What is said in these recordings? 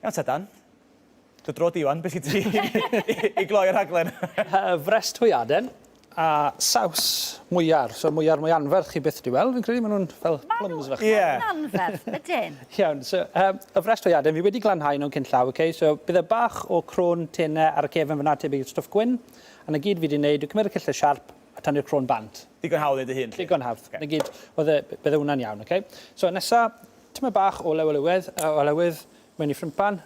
Iawn ta Dan. Dy dro di wan, beth sy'n ti i gloi'r rhaglen? Frest hwyaden a saws mwyar. So mwyar mwy anferth chi byth 'di weld, fi'n credu. Maen nhw'n fel plums fach. Ie. Maen nhw'n anferth, ydyn. Iawn, so um, y frest hwyaden, fi wedi glanhau nhw'n cyn llaw, okay? So bydd e bach o crôn tenau ar y cefn fyna tebyg i'r stwff gwyn. A 'na gyd fi 'di wneud yw cymryd y cyllell siarp a tynnu'r crôn bant. Digon hawdd i dy hun, 'lly? Digon hawdd. Okay. 'Na gyd, oedd e, bydde hwnna'n iawn, okay? So nesa, tymed bach o olew olewydd, olewydd mewn i ffrimpan.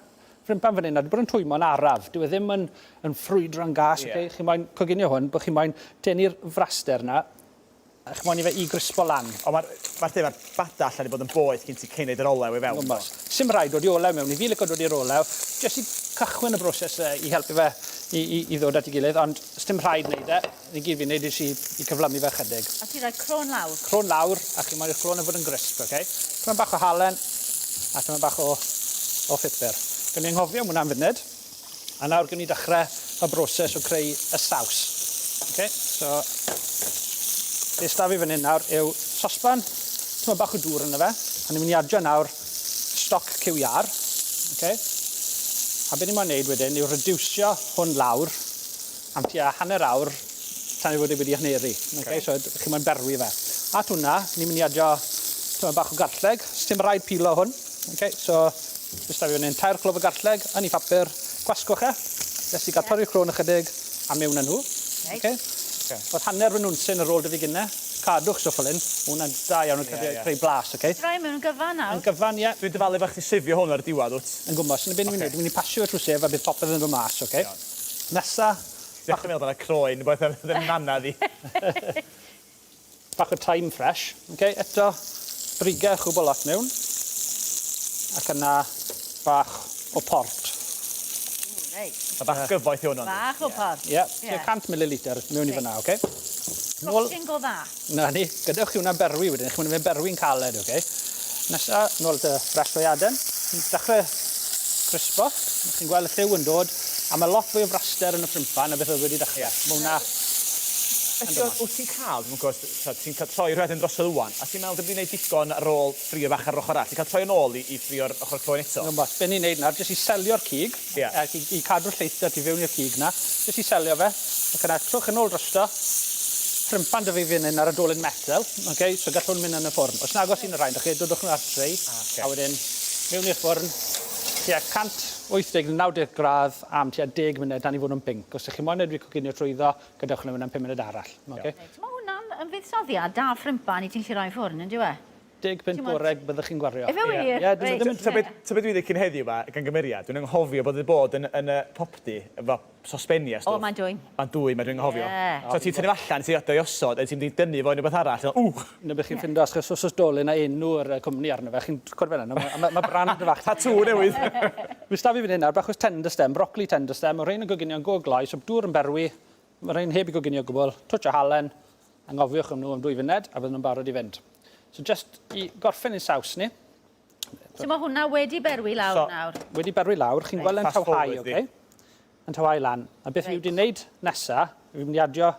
Ffrimpan fan hyn, a 'di bod yn twymo'n araf. Dyw e ddim yn, yn ffrwydro'n gas, yeah. okay? Chi moyn coginio hwn, bod chi moyn tynnu'r fraster 'na, a chi moyn i fe i grispo lan. Ond mae'r ma lle, mae'r bada allan i bod yn boeth cyn ti cyn neud yr olew i fewn. Gwmws. Sim rhaid dod i olew mewn, i fi licio dod i'r olew, jyst i cychwyn y broses i helpu fe i, i, i ddod at ei gilydd, ond sdim rhaid neud e. Ni gyd fi'n neud is i, i cyflymu fe chydig. A ti rhoi crôn lawr? Crôn lawr, a chi moyn i'r crôn yn fod yn grisp, ok? Tymed bach o halen, a tymed bach o, o phupur. Gawn ni anghofio am hwnna am funud. A nawr gawn ni dechrau y broses o creu y saws. Ok, so be s'da fi fan hyn nawr yw sosban, tymed bach o dŵr yno fe, a ni'n mynd i adio nawr stoc cyw iâr, ok? A be ni moyn neud wedyn yw reducio hwn lawr am tua hanner awr tan ei fod e wedi haneru. Okay. So chi moyn berwi fe. At hwnna, ni'n mynd i adio tymed bach o garlleg. Sdim rhaid pilo hwn. Okay, so jyst da fi fan hyn tair clwb o garlleg yn ei phapur. Gwasgwch e. Nes i gael torri'r crôn ychydig a mewn â nhw. Reit. Okay. Okay. Oedd hanner fy nwnsyn ar ôl 'da fi gynne. Cadwch stwff fel hyn. Ma' hwnna'n da iawn yn creu, creu blas, okay? Rhoi mewn yn gyfan nawr. Yn gyfan, ie. Dwi'n dyfalu bo' chdi sifio hwn ar y diwadd, wt? Yn gwmws. 'Na be' ni'n mynd i neud, dwi'n mynd i pasio fe trwy sieve a bydd popeth yn dod mas, okay? Iawn. Nesa. Ti'n dechrau meddwl bod 'na croen neu beth yn yn nannedd i. Bach o thyme fresh. Ok, eto brige chwbl lot mewn. Ac yna bach o port. Ww, reit. Ma' bach o gyfoeth i hwn ond? Bach o port. Ie, tua 100 millilitr mewn i fyna, ok? Rosyn go dda. 'Na ni. Gadewch i hwnna berwi wedyn, chi'n mynd i fe berwi'n caled, ok? Nesa, nôl at y fresh hwyaden. Dechrau crispo. Chi'n gweld y lliw yn dod, a mae lot fwy o fraster yn y ffrimpan na beth oedd wedi dechrau. Yeah. Mae hwnna Ydy o, wyt ti'n cael, dwi'm yn gwybod, os ti'n cael troi rhywbeth yn drosodd ŵan, a ti'n meddwl dim 'di wneud digon ar ôl ffrio bach ar yr ochr arall, ti'n cael troi yn ôl i, i ffrio'r ochr croen eto? Yn gwybod, be ni'n neud nawr, jyst i selio'r cig, yeah. i, i cadw'r lleithder tu fewn i'r cig 'na, jyst i selio fe, ac yna trowch yn ôl drosto, ffrimpan 'da fi fan hyn ar y dolen metel, ok, so gall hwn mynd yn y ffwrn. Os nag oes un o'r rhain 'da chi, dodwch nhw ar tray, ah, okay. a wedyn mewn i'r ffwrn, tua 180 neu 90 gradd am tua 10 munud tan i fod yn pinc. Os ych chi moyn edrych coginio trwyddo, gadewch nhw fynd am 5 munud arall. Okay? Reit, mae hwnna'n yn fuddsoddiad da ffrimpan i ti'n gallu rhoi ffwrn, yn dyw e? 10 punt gorau byddwch chi'n gwario. Efe wir? Ie, dwi ddim yn... Ta be dwi ddweud cyn heddiw 'ma, gan gymeriad, dwi'n anghofio bod wedi bod yn, yn y popty efo sosbenni a stwff. O, mae'n dwym. Mae'n dwym a dwi'n anghofio. Ie. So ti'n tynnu fo allan, ti'n adeo i osod, a ti'n mynd i dynnu fo i unrhyw beth arall, a ww! 'Na be chi'n ffindo, achos os oes dolen a enw'r cwmni arno fe, chi'n cwrdd fel yna, ma' ma' brand fach. Tatŵ newydd! Fi s'da fi fan hyn nawr, bach o tender stem, brocoli tender stem, ma' rhein yn goginio'n go gloi, so dŵr yn berwi, ma' rhein heb 'u goginio o gwbl, twtsh o halen, Anghofiwch am nhw am dwy funed a bydden nhw'n barod i fynd. So just i gorffen ein saws ni. So mae hwnna wedi berwi lawr so, nawr? Wedi berwi lawr, chi'n gweld yn tawhau, oce? Okay? Yn tawhau lan. A beth right. fi wedi wneud nesa, fi'n mynd i adio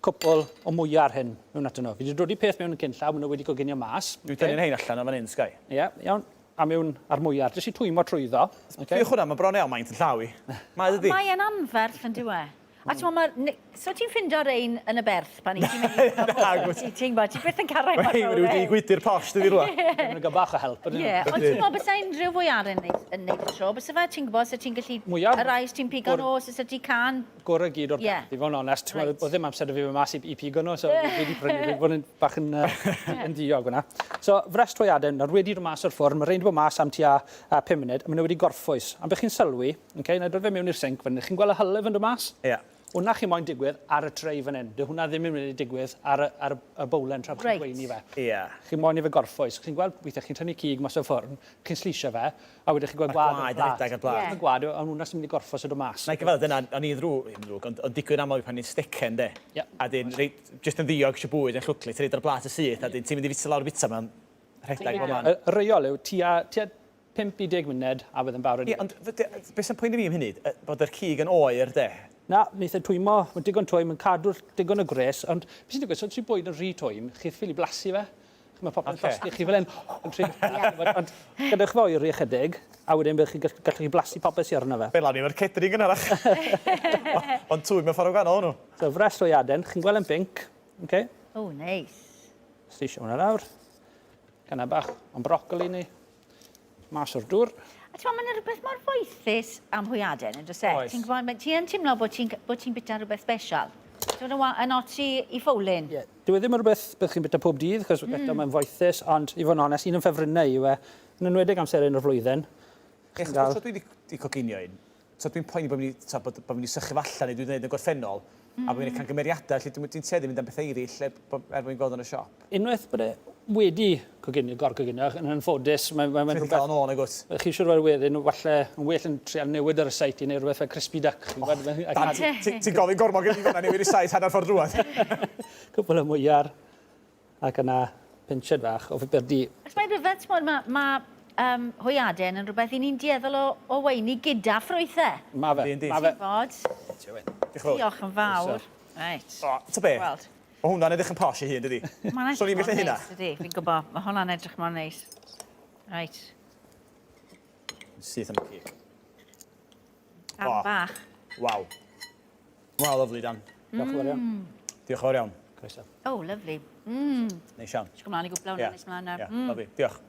cwpl o mwyar hyn mewn atyn nhw. Fi wedi dod i peth mewn yn cyn llaw, maen nhw wedi coginio mas. Dwi'n okay. tynnu'n hein allan o fan hyn, Sky. Ie, yeah, iawn. A mewn ar mwyar, jyst i twymo trwyddo. Okay. Fiwch hwnna, mae bron iawn maint yn llaw i. Mae ydy. Mae e'n anferth yn dyw e. A t'mo' ma' ni- so ti'n ffindo rein yn y berth pan 'yt ti'n mynd i Nagwt. Ti ti'n gwbod ti byth yn ca'l rai mor Rhein fowr wedi gwydyr posh dydi rŵan. Ma' nhw'n ga'l bach o help ydyn nhw? Ie ond ti'n gwbo bysa unrhyw fwyaren neud yn neud y tro bysa fe ti'n gwbo sa ti'n gallu... Mwyar. Y rai os ti'n pigo nhw os o's 'da ti can. Gore gyd o'r Ie. berth i fod yn onest. T'mo' Reit. o'dd ddim amser 'da fi fyn' mas i i pigo nhw so fi 'di prynu fi fod yn bach yn yy yn diog fyna. So frest hwyaden nawr wedi dod mas o'r ffwrn ma' rein 'di bod mas am tua yy pum munud a ma' nhw wedi gorffwys. A be' chi'n sylwi Ok, na i dod fe mewn i'r sinc fan hyn. Chi'n gweld y hylif yn dod mas? Ie. Hwnna chi moyn digwydd ar y tray fan hyn. Dyw hwnna ddim yn mynd i digwydd ar y, ar y bowlen tra bod chi'n gweini fe. Ie. Chi moyn i fe gorffwys. Chi'n gweld, weithiau chi'n tynnu cig mas o'r ffwrn, chi'n slisio fe, a wedyn chi'n gweld gwad ar y plat. Mae'r gwaed yn rhedeg ar blat. Mae gwad, ond hwnna sy'n mynd i gorffwys a dod mas. Na i gyfaddau, dyna, o'n i'n ddrwg, ddim yn ddrwg, ond, ond digwydd aml pan ni'n stecen, de. Ie. A dyn, reit, jyst yn ddiog eisiau bwyd yn llwclu, ti'n rhoid ar blat y syth, a dyn ti'n mynd i fita lawr y bita, mae'n rhedeg bob man. Y reol yw tua, tua 5 i 10 munud a bydd yn barod i Ie, ond be sy'n poeni fi am hynny, bod yr cig yn oer, de? Na, wneith e twymo, mae'n digon twym, yn cadw'r digon o gwres, ond beth sy'n digwydd, os yw bwyd yn rhy twym, chi'n ffili blasu fe. Mae popeth yn Ocê. llosgi chi fel hyn, yn trio Ond gadewch fo oeri ychydig, a wedyn byddwch chi'n gall- gallwch chi blasu popeth sy arno fe. Be lan i efo'r cedri yn gynharach. Ond twym mewn ffordd gwahanol o'n nhw. So, fres hwyaden, chi'n gweld yn binc, okay? O, neis. Slisio hwnna lawr. Canna bach o'n brocoli ni. Mas o'r dŵr. A ti'n meddwl, mae'n rhywbeth mor foethus am hwyaden, yn does e? Oes. Ti'n gwybod, ti yn teimlo bod ti'n bod ti bita rhywbeth special. Ti'n gwybod, yn ots i, i ffowlyn. Ie. Dyw e ddim yn rhywbeth byddwch chi'n bita pob dydd, chos mm. eto mae'n foethus, ond i fod yn onest, un o'n ffefrynnau yw e, yn enwedig amser un o'r flwyddyn. Ie, achos bob tro dwi 'di coginio un, t'od dwi'n poeni bod fi'n mynd i t'od bod bod fi'n mynd i sychu fo allan neu dwi 'di neud yn y gorffennol, a bod fi'n neud camgymeriadau, felly dwi'n dwi'n tueddu mynd am bethau eraill er bo- er bo' fi'n gweld yn y siop. Unwaith bod e wedi coginio, gor-coginio, yn anffodus, mae'n mae, mae Ti'n cael yn ôl, nag wyt? Chi siŵr fel wedyn, falle yn well yn trial newid y rysáit i neud rhywbeth fel crispy duck, chi'n gwybod? A Dan, ti'n gofyn gormod gen i fan'na, newid rysáit hanner ffordd drwodd. Cwpl o mwyar, ac yna pinched fach o bupur du. Ac mae'n rhyfedd, t'mod, ma', ma' um, hwyaden yn rhywbeth i ni'n dueddol o, o weini gyda ffrwythau. Ma fe, Yndi, yndi. ma fe. Ti'n bod? Diolch yn fawr. Diolch yn fawr. Reit. O, ta be? Gweld. Mae hwnna'n edrych yn posh ei hun, dydi? Mae'n Swn edrych i'n mor gallu hynna. neis, dydi? Fi'n gwybod, mae hwnna'n edrych mor neis. Reit. Syth am y cig. Darn O. bach. Waw. Waw, lyfli, Dan. Diolch yn fawr iawn. Diolch yn fawr iawn. Croeso. Oh, lovely. Mm. Neis iawn. Ysgol mlaen i gwbla hwnna nes mlaen nawr. Ie, lyfli. Diolch.